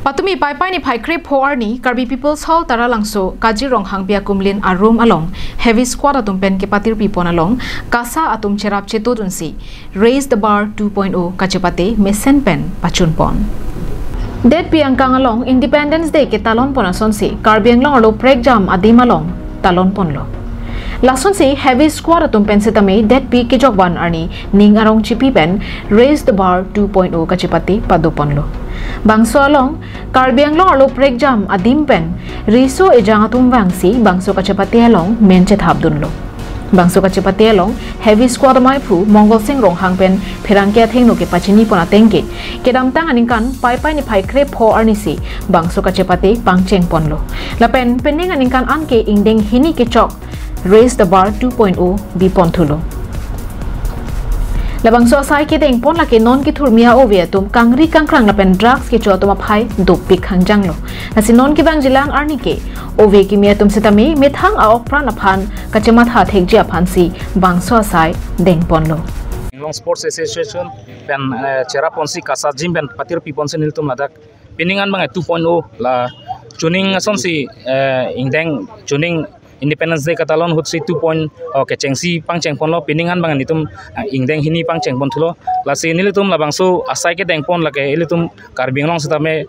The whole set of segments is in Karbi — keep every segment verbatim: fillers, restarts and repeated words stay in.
Patumi Paipai niphai krepho arni Karbi People's Hall Taralangso Kaji Ronghangpi akumlin arum along heavy squad atum pen kepatirpi pon along KASA atum cherap chetodunsi Raise the Bar two point oh kachepate mesen pen pachun pon. Detpi angkang along Independence Day ketalon pon asonsi Karbi Anglong arlo prekjam adim along talon ponlo. Lasonsi heavy squad atum pen sitame detpi kejokvan arni ning arong chipi pen Raise the Bar two point oh kachepate pado ponlo. Bangso along Karbi Anglong arlo prekjam adim pen riso ejang atum vangsi bangso kachepate along men chethapdunlo. Bangso kachepate along heavy squad amaiphu Mongol Sing Ronghang pen pherangke athengno kepachini pon atengke kedamtang aningkan Paipai niphai krepho arnisi bangso kachepate pangcheng ponlo. Lapen pening aningkan anke ingdeng hini kechok Raise the Bar two point oh bi pon thulo. Labangso asai kedeng pon lake non kethurmi a-ove atum kangri kangkrang lapen drugs kecho atum aphai dopik hangjanglo. Lasi non kevangjilang arni ke ove kimi atum sitame methang a-ok pran aphan kachematha thekji aphansi bangso asai deng ponlo. Anglong Sports Association pen, eh, cherap ponsi KASA gym pen patirpi ponsi nelitum ladak pining an bang two point oh la chuning asonsi, eh, ingdeng chuning Independence Day katalon ahutsi two point oh kechengsi pangcheng ponlo, pining an bang nelitum, eh, ingdeng hini pangcheng pon thulo. Lasi nelitum labangso asai kedeng pon lake ilitum Karbi Anglong sitame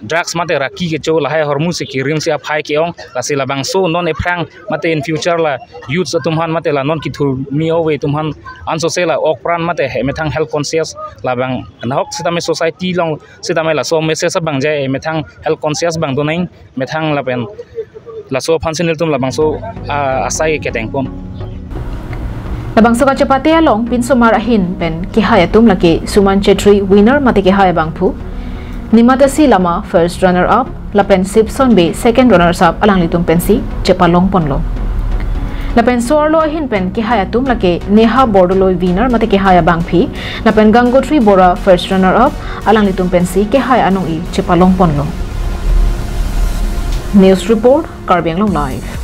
drugs mate raki kecho lahai ahormu si kirim si aphai ke-ong, lasi labangso non ephrang mate in future la youths atum aphan mate la non kethurmi a-ove atum aphan ansose la ok pran mate he methang health conscious labang nahok sitame society along sitame laso message abang jai methang health conscious abang donang methang lapen laso aphansi nelitum labangso, ah, asai kedeng pon. Labangso kachepate along pinsomar ahin pen kehai atum lake Suman Chetri winner mate kehai abangphu, Nimatasi Lama first runner up, lapen Sipson Bey second runners up alanglitum pensi chepalong ponlo. Lapen so-arlo ahin pen kehai atum lake Neha Bordoloi winner mate kehai abangpi, lapen Gangotri Bora first runner up alanglitum pensi kehai anong-i chepalong ponlo. News report, Karbi Anglong Live.